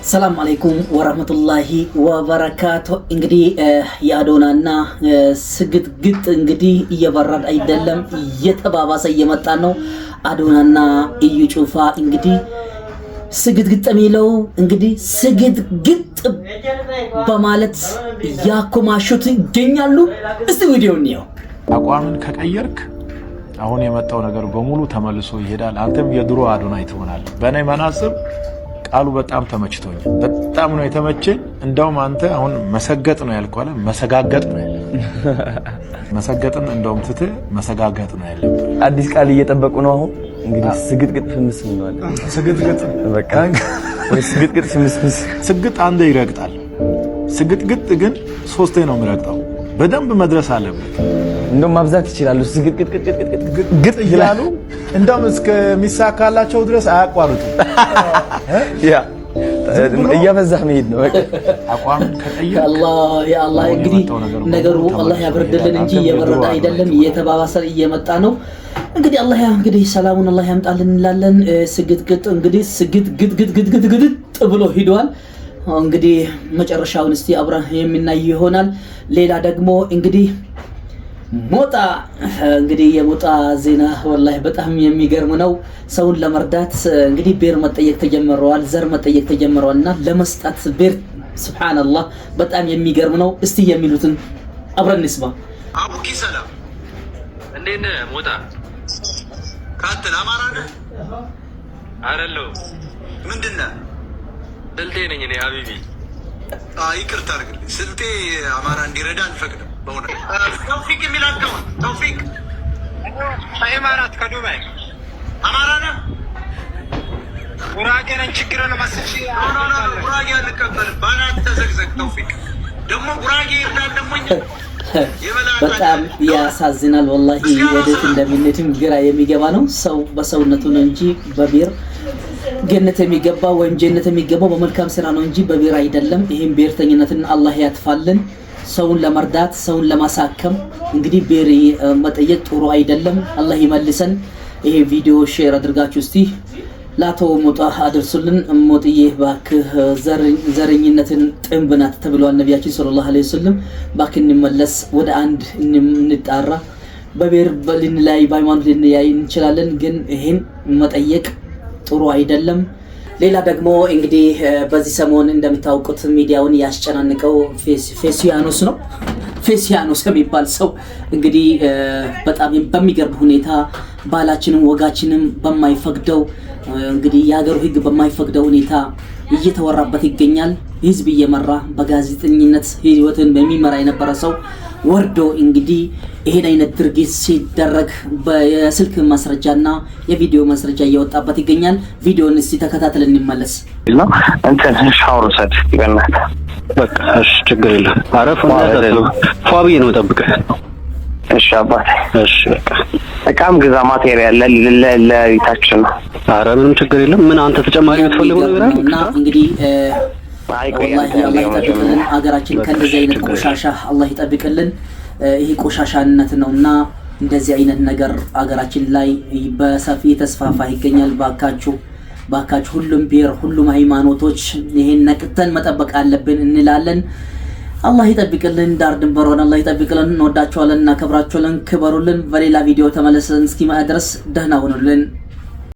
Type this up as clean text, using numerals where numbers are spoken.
ሰላም አለይኩም ወራህመቱላሂ ወበረካቱ። እንግዲህ የአዶናና ስግጥግጥ እንግዲህ እየበረደ አይደለም፣ እየተባባሰ እየመጣ ነው። አዶናና እዩ ጩፋ እንግዲህ ስግጥግጥ የሚለው እንግዲህ ስግጥግጥ በማለት እያኮማሹት ይገኛሉ። እስቲ ቪዲዮ እንየው። አቋምን ከቀየርክ አሁን የመጣው ነገር በሙሉ ተመልሶ ይሄዳል። አንተም የድሮ አዶናይ ትሆናለህ። በእኔ መናጽር ቃሉ በጣም ተመችቶኛል። በጣም ነው የተመቸኝ። እንደውም አንተ አሁን መሰገጥ ነው ያልከው አለ፣ መሰጋገጥ ነው ያለ። መሰገጥን እንደውም ትተህ መሰጋገጥ ነው ያለብህ። አዲስ ቃል እየጠበቁ ነው። አሁን እንግዲህ ስግጥግጥ ፍምስ እንለዋለን። ስግጥግጥ። በቃ ወይ ስግጥግጥ ፍምስምስ። ስግጥ አንዴ ይረግጣል። ስግጥግጥ ግን ሶስቴ ነው የሚረግጠው። በደንብ መድረስ አለበት። እንደውም ማብዛት ይችላሉ። ስግጥግጥግጥግጥ ግጥ እያሉ እንደውም እስከሚሳካላቸው ድረስ አያቋርጡም። ያ እያበዛህ መሄድ ነው በቃ። አቋምን ከቀየርክ አላህ ያ አላህ። አሁን እንግዲህ የመጣው ነገር ነገሩ በሙሉ አላህ ተመልሶ ያብርድልን ይሄዳል። እንጂ አንተም የድሮ እየበረደ አዶናይ አይደለም፣ ትሆናለህ። እየተባባሰ እየመጣ ነው። እንግዲህ አላህ እንግዲህ ሰላሙን አላህ ያምጣልን እንላለን። ስግጥግጥ እንግዲህ ስግጥግጥግጥግጥ ብሎ ሂዷል። እንግዲህ መጨረሻውን እስቲ አብረን የምናይ ይሆናል። ሌላ ደግሞ እንግዲህ ሞጣ፣ እንግዲህ የሞጣ ዜና ወላሂ በጣም የሚገርም ነው። ሰውን ለመርዳት እንግዲህ ብሔር መጠየቅ ተጀምረዋል፣ ዘር መጠየቅ ተጀምረዋል እና ለመስጠት ብሔር፣ ሱብሃንአላህ፣ በጣም የሚገርም ነው። እስቲ የሚሉትን አብረን እንስማ። አቡኪ ሰላም። እንዴት ነህ ሞጣ? ካትል አማራ ነህ? አይደለሁም። ምንድን ነህ? ስልጤ ነኝ እኔ ሀቢቢ። ይቅርታ አድርግልኝ። ስልጤ አማራ እንዲረዳ አንፈቅድም። በእውነት ተውፊቅ የሚል account፣ ተውፊቅ። ከኢማራት ከዱባይ። አማራ ነህ? ጉራጌ ነኝ። ችግር የለውም። 10,000 No, no, no፣ ጉራጌ አንቀበልም። ባናት ተዘግዘግ። ተውፊቅ ደግሞ ጉራጌ ይርዳል ደግሞ እኛ በጣም ያሳዝናል። ወላሂ ወዴት እንደምንሄድም ግራ የሚገባ ነው። ሰው በሰውነቱ ነው እንጂ በብሔር ገነት የሚገባው ወይም ጀነት የሚገባው በመልካም ስራ ነው እንጂ በብሔር አይደለም። ይህም ብሔርተኝነትን አላህ ያጥፋልን። ሰውን ለመርዳት፣ ሰውን ለማሳከም እንግዲህ ብሔር መጠየቅ ጥሩ አይደለም። አላህ ይመልሰን። ይሄ ቪዲዮ share አድርጋችሁ እስቲ ለአቶ ሞጣ አድርሱልን። ሞጥዬ ባክህ፣ ዘረኝነትን ጥንብ ናት ተብለዋል ነቢያችን ሰለላሁ ዐለይሂ ወሰለም። ባክህ እንመለስ፣ ወደ አንድ እንጣራ። በብሔር ልንለያይ፣ በሃይማኖት ልንለያይ እንችላለን፣ ግን ይሄን መጠየቅ ጥሩ አይደለም። ሌላ ደግሞ እንግዲህ በዚህ ሰሞን እንደሚታወቁት ሚዲያውን ያስጨናንቀው ፌሲያኖስ ነው። ፌሲያኖስ የሚባል ሰው እንግዲህ በጣም በሚገርም ሁኔታ ባህላችንም ወጋችንም በማይፈቅደው፣ እንግዲህ የሀገሩ ሕግ በማይፈቅደው ሁኔታ እየተወራበት ይገኛል። ህዝብ እየመራ፣ በጋዜጠኝነት ህይወትን በሚመራ የነበረ ሰው ወርዶ እንግዲህ ይሄን አይነት ድርጊት ሲደረግ የስልክ ማስረጃና የቪዲዮ ማስረጃ እየወጣበት ይገኛል። ቪዲዮን እስቲ ተከታትለን እንመለስ። ነው እንትን ሻወር ውሰድ በእናትህ። በቃ እሺ፣ ችግር የለም። አረፍ ፏ ብዬ ነው የምጠብቅህ። እሺ አባቴ። እሺ በቃ። እቃም ግዛ፣ material ለቤታችን ነው። አረ ምንም ችግር የለም። ምን አንተ ተጨማሪ የምትፈልገው ነገር አለ? እና እንግዲህ ወላሂ አላህ ይጠብቅልን፣ ሀገራችን ከእንደዚህ አይነት ቆሻሻ አላህ ይጠብቅልን። ይሄ ቆሻሻነት ነውና እንደዚህ አይነት ነገር ሀገራችን ላይ በሰፊ የተስፋፋ ይገኛል። ባካችሁ ባካችሁ፣ ሁሉም ብሔር ሁሉም ሃይማኖቶች ይሄን ነቅተን መጠበቅ አለብን እንላለን። አላህ ይጠብቅልን፣ ዳር ድንበሯን አላህ ይጠብቅልን። እንወዳችኋለን፣ እናከብራችኋለን። ክበሩልን። በሌላ ቪዲዮ ተመልሰን እስኪመጣ ድረስ ደህና ሁኑልን።